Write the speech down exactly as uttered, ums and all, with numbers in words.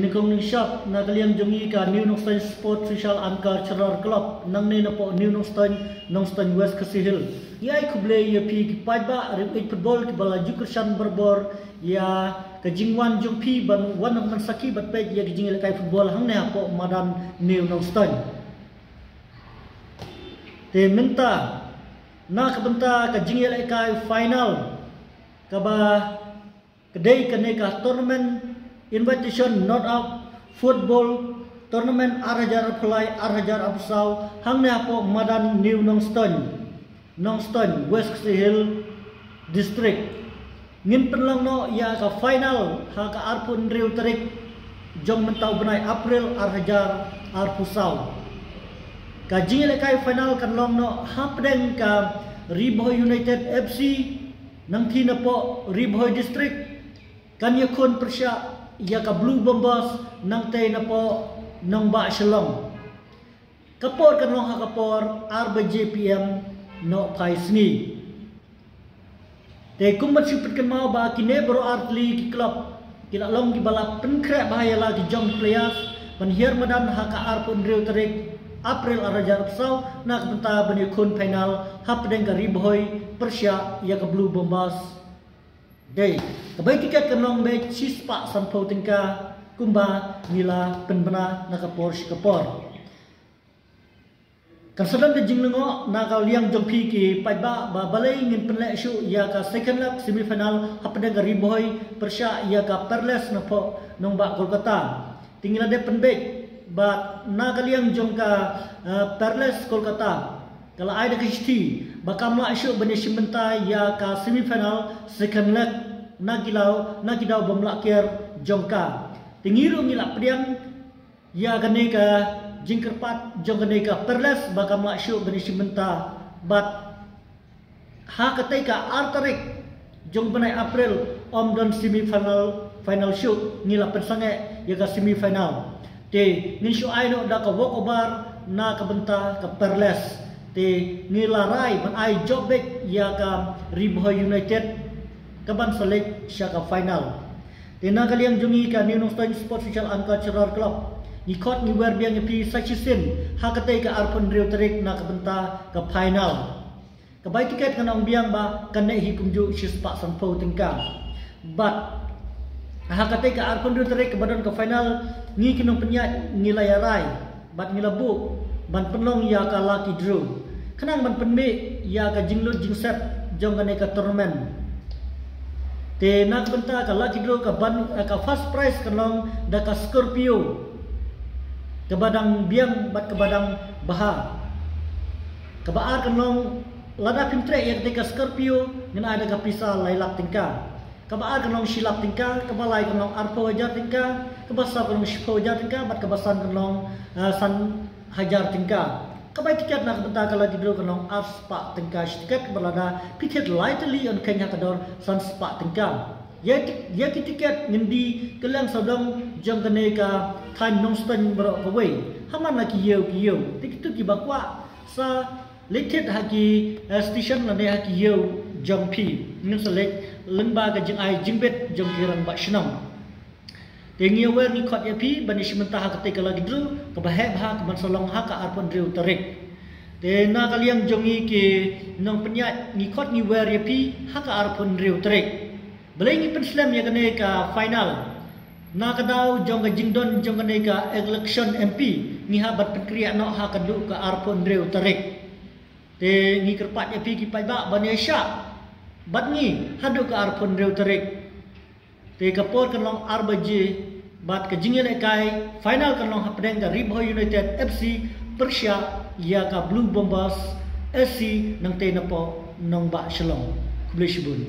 Nyngkong nyngshap, na ka liang jong ngi ka New Nongstoiñ Sports Social and Cultural Club, nangne napoh New Nongstoiñ, Nongstoiñ West Khasi Hills, ngi ai khublei ïa phi ki paidbah riewieid football kiba la ju kyrshan barabor ïa ka jingwan jong phi ban wan ban sakhi bad peit ïa ka jingïalehkai football hangne hapoh madan New Nongstoiñ. Te mynta na ka bynta ka jingïalehkai final kaba ka dei kane ka tournament invitation knockout football tournament ar hajar arphew lai ar hajar arphew saw hangne hapoh madan New Nongstoiñ, Nongstoiñ West Khasi Hills District. Ngin pynlong noh ïa ka final ha ka arphew hynriew tarik jong mynta u bnai April ar hajar arphew saw. Ka jingïalehkai final kan long noh hapdeng ka Ri Bhoi United F C nangtei napoh Ri Bhoi District kan ïakhun pyrshah ïa ka Blue Bombers nangtei napoh nongbah Shillong. Ka por kan long ha ka por ar baje P M nohphai sngi. Te kum ban shu pynkynmaw ba kine baroh artylli ki club ki la long kiba la pynkhreh bha ïa la ki jong players ban hiar madan ha ka arphew hynriew tarik April ar hajar arphew saw na ka bynta ban ïakhun final hapdeng ka Ri Bhoi pyrshah ïa ka Blue Bombers. Dei, ka bai tiket kan long beit shispah sanphew tyngka kumba ngi la pynbna na ka por sha ka por. Kan sa don ka jinglyngngoh na ka liang jong phi ki paidbah ba balei ngin pynleh shuh ïa ka second leg semi final hapdeng ka Ri Bhoi pyrshah ïa ka Perles napoh nongbah Kolkata. Te ngi la dep pynbeit ba na ka liang jong ka, eh, Perles Kolkata ka la ai da ka shithi ba kam lah shuh ban ïashim bynta ïa ka semi final second leg na ki daw, na ki daw bym lah kiar jong ka. Te ngi ruh ngi la pdiang ïa kane ka jingkyrpad jong kane ka Perles ba kam lah shuh ban ïashim bynta bad ha katei ka ar tarik jong bnai April ym don semi final, final shuh, ngi la pynsangeh ïa ka semi final. Te ngin shu ai noh da ka walkover na ka bynta ka Perles. Te ngi la rai ban ai jop beit ïa ka Ri Bhoi United kaban sa leit sha ka final. Te na ka liang jong ngi ka New Nongstoiñ Sports Social and Cultural Club ngi khot ngi wer biang ïa phi sa shisien ha katei ka arphew hynriew tarik na ka bynta ka final. Ka bai tiket kan ong biang ba kan neh hi kumjuh shispah sanphew tyngka. Bad ha katei ka arphew hynriew tarik kaba don ka final ngi ki nongpynïaid ngi la ïarai bad ngi la buh ban pynlong ïa ka lucky draw khnang ban pynmih ïa ka jinglut jingsep jong kane ka tournament. Te na ka bynta ka lucky draw ka ban, ka first prize kan long da ka Scorpio kaba dang biang bad kaba dang bha. Kaba ar kan long lada phim treh ïa katei ka Scorpio ngin ai da ka pisa lai lak tyngka. Kaba ar kan long shi lak tyngka, kaba lai kan long arphew hajar tyngka, kaba saw kan long shiphew hajar tyngka bad kaba san kan long, eh, san hajar tyngka. Ka bai tiket na ka bynta ka lucky draw kan long arspah tyngka shi tiket, kaba lada phi thied lai tylli yn kheiñ ha ka dor san spah tyngka. Ïa ti-, ïa ki tiket ngin die kylleng sawdong jong kane ka thaiñ Nongstoiñ baroh kawei. Ha man la ki ïew ki ïew. Te kito kiba kwah sa leit thied ha ki, eh, station lane ha ki ïew jong phi. Ngin sa leit lyngba ka jingai jingbit jong ki rangbah shnong. Te ngi wer ngi khot ïa phi ban ïashim bynta ha katei ka lucky draw kaba heh bha kaban sa long ha ka arphew hynriew tarik. Te na ka liang jong ngi ki nongpynïaid ngi khot ngi wer ïa phi ha ka arphew hynriew tarik. Balei ngi pynslem ïa kane ka final? Na ka daw jong ka jingdon jong kane ka election M P ngi hap ban pynkhreh noh ha ka duh ka arphew hynriew tarik. Te ngi kyrpad ïa phi ki paidbah ban ïashah bad ngi haduh ka arphew hynriew tarik. Te ka por kan long ar baje bad ka jingïalehkai final kan long hapdeng ka Ri Bhoi United F C pyrshah ïa ka Blue Bombers S C nangtei napoh nongbah Shillong. Khublei shibun.